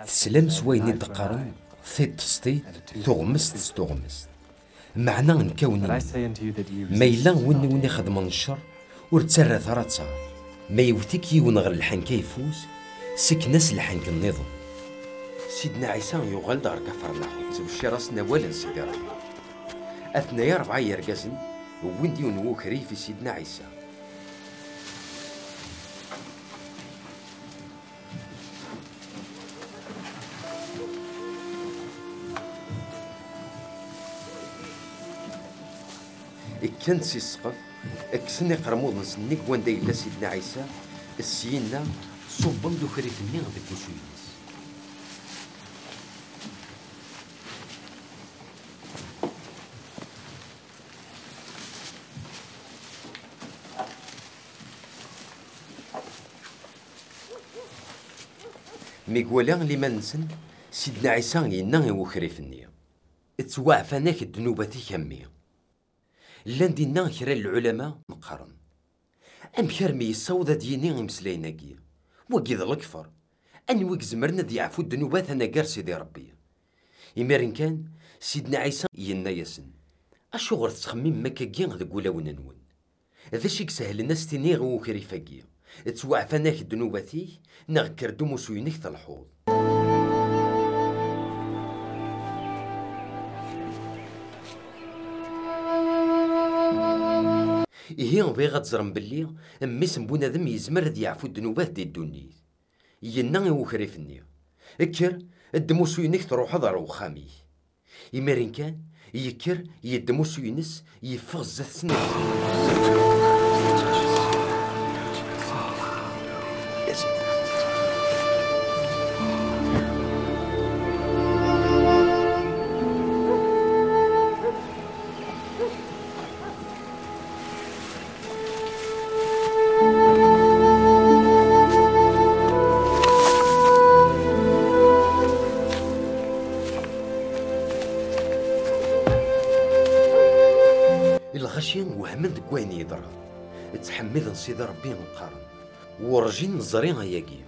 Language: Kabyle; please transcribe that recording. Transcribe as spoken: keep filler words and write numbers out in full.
Teslam s wayen i d-qqaren, tiṭ s tiṭ, tuɣmest s tuɣmest. Meɛna nekk a wen-iniɣ, ma yella win i wen-ixedmen ccer, ur ttarrat ara ttar. Ma yewwet-ik yiwen ɣer lḥenk ayeffus, sken-as lḥenk nniḍen. Sidna Ɛisa yuɣal-d ɣer Kafernaḥum, yettbecciṛ-asen awal n Sidi Ṛebbi. Atnaya rebɛa yergazen wwin-d yiwen n wukrif i Sidna Ɛisa. Kkan-d si ssqef, kksen iqermuden-nsen nnig wanda yella Sidna Ɛisa, syenna ṣubben-d ukrif-nni deg wusu-ines. Mi iwala liman-nsen, Sidna Ɛisa yenna i ukrif-nni: "Ttwaɛfan-ak ddnubat-ik a mmi." Llan dinna kra n lɛulama qqaren: "Amek armi yessaweḍ ad d-yini imeslayen-agi? Wagi d lekfer. Anwa i izemren ad yeɛfu ddnubat anagar Sidi Ṛebbi?" Imiren kan, Sidna Ɛisa yenna-yasen: "Acuɣer tettxemmimem akkagi deg wulawen-nwen? D acu i isehlen a s-tiniɣ i ukrif-agi: 'Ttwaɛfan-ak ddnubat-ik', neɣ 'Kker-d umusu-inek telḥuḍ'?" Ihi bɣiɣ ad teẓrem belli Mmi-s n bunadem yezmer ad yeɛfu ddnubat di ddunit. Yenna i ukrif-nni: "Kker, ddem usu-inek, truḥeḍ ɣer uxxam-ik." Imiren kan, yekker, yeddem usu-ines, yeffeɣ zdat-sen. Lɣaci wehmen deg wayen yeḍran, ttḥemmiden Sidi Ṛebbi, qqaren: "Werǧin neẓri ayagi."